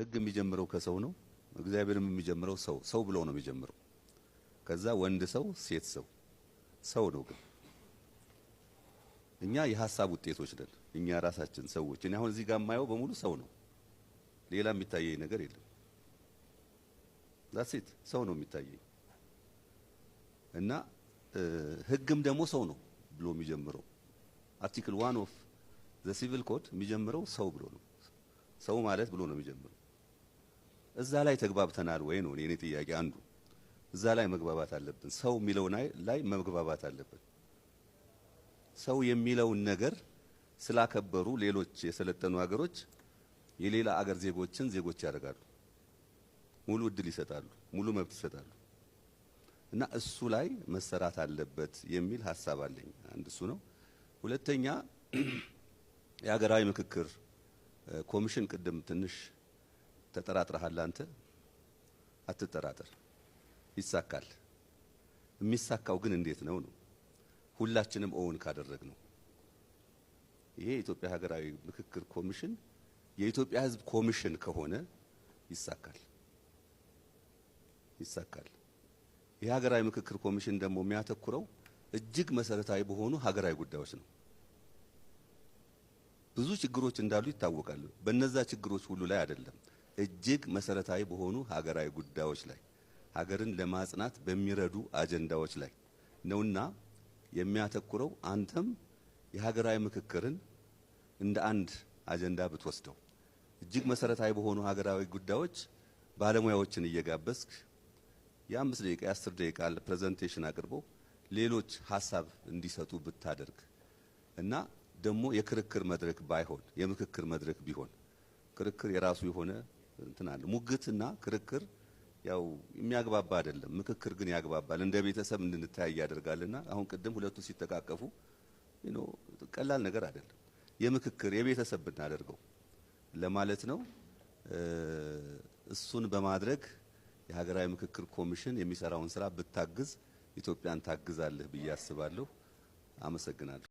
ህግ የሚጀምረው ከሰው ነው። እግዚአብሔርም የሚጀምረው ሰው ሰው ብሎ ነው የሚጀምረው። ከዛ ወንድ ሰው፣ ሴት ሰው ሰው ነው። ግን እኛ የሀሳብ ውጤቶች ነን። እኛ ራሳችን ሰዎች። እኔ አሁን እዚህ ጋር የማየው በሙሉ ሰው ነው። ሌላ የሚታየኝ ነገር የለም። That's it፣ ሰው ነው የሚታየኝ። እና ህግም ደግሞ ሰው ነው ብሎ የሚጀምረው፣ Article 1 of the Civil Code የሚጀምረው ሰው ብሎ ነው። ሰው ማለት ብሎ ነው የሚጀምረው። እዛ ላይ ተግባብተናል ወይ ነው የኔ ጥያቄ አንዱ። እዛ ላይ መግባባት አለብን። ሰው የሚለው ላይ መግባባት አለብን። ሰው የሚለውን ነገር ስላከበሩ ሌሎች የሰለጠኑ ሀገሮች የሌላ አገር ዜጎችን ዜጎች ያደርጋሉ። ሙሉ እድል ይሰጣሉ፣ ሙሉ መብት ይሰጣሉ። እና እሱ ላይ መሰራት አለበት የሚል ሀሳብ አለኝ። አንድ እሱ ነው። ሁለተኛ የሀገራዊ ምክክር ኮሚሽን፣ ቅድም ትንሽ ተጠራጥረሃል አንተ። አትጠራጠር፣ ይሳካል። የሚሳካው ግን እንዴት ነው ነው፣ ሁላችንም own ካደረግነው። ይሄ የኢትዮጵያ ሀገራዊ ምክክር ኮሚሽን የኢትዮጵያ ሕዝብ ኮሚሽን ከሆነ ይሳካል፣ ይሳካል። ይህ ሀገራዊ ምክክር ኮሚሽን ደግሞ የሚያተኩረው እጅግ መሰረታዊ በሆኑ ሀገራዊ ጉዳዮች ነው። ብዙ ችግሮች እንዳሉ ይታወቃል። በነዛ ችግሮች ሁሉ ላይ አይደለም፣ እጅግ መሰረታዊ በሆኑ ሀገራዊ ጉዳዮች ላይ፣ ሀገርን ለማጽናት በሚረዱ አጀንዳዎች ላይ ነውና የሚያተኩረው። አንተም የሀገራዊ ምክክርን እንደ አንድ አጀንዳ ብትወስደው፣ እጅግ መሰረታዊ በሆኑ ሀገራዊ ጉዳዮች ባለሙያዎችን እየጋበዝክ የ5 ደቂቃ፣ የ10 ደቂቃ presentation አቅርቦ ሌሎች ሀሳብ እንዲሰጡ ብታደርግ እና ደግሞ የክርክር መድረክ ባይሆን የምክክር መድረክ ቢሆን፣ ክርክር የራሱ የሆነ እንትን አለ። ሙግትና ክርክር ያው የሚያግባባ አይደለም። ምክክር ግን ያግባባል። እንደ ቤተሰብ እንድንተያይ ያደርጋልና አሁን ቅድም ሁለቱ ሲተቃቀፉ ቀላል ነገር አይደለም። የምክክር የቤተሰብ ብናደርገው ለማለት ነው። እሱን በማድረግ የሀገራዊ ምክክር ኮሚሽን የሚሰራውን ስራ ብታግዝ ኢትዮጵያን ታግዛለህ ብዬ አስባለሁ። አመሰግናለሁ።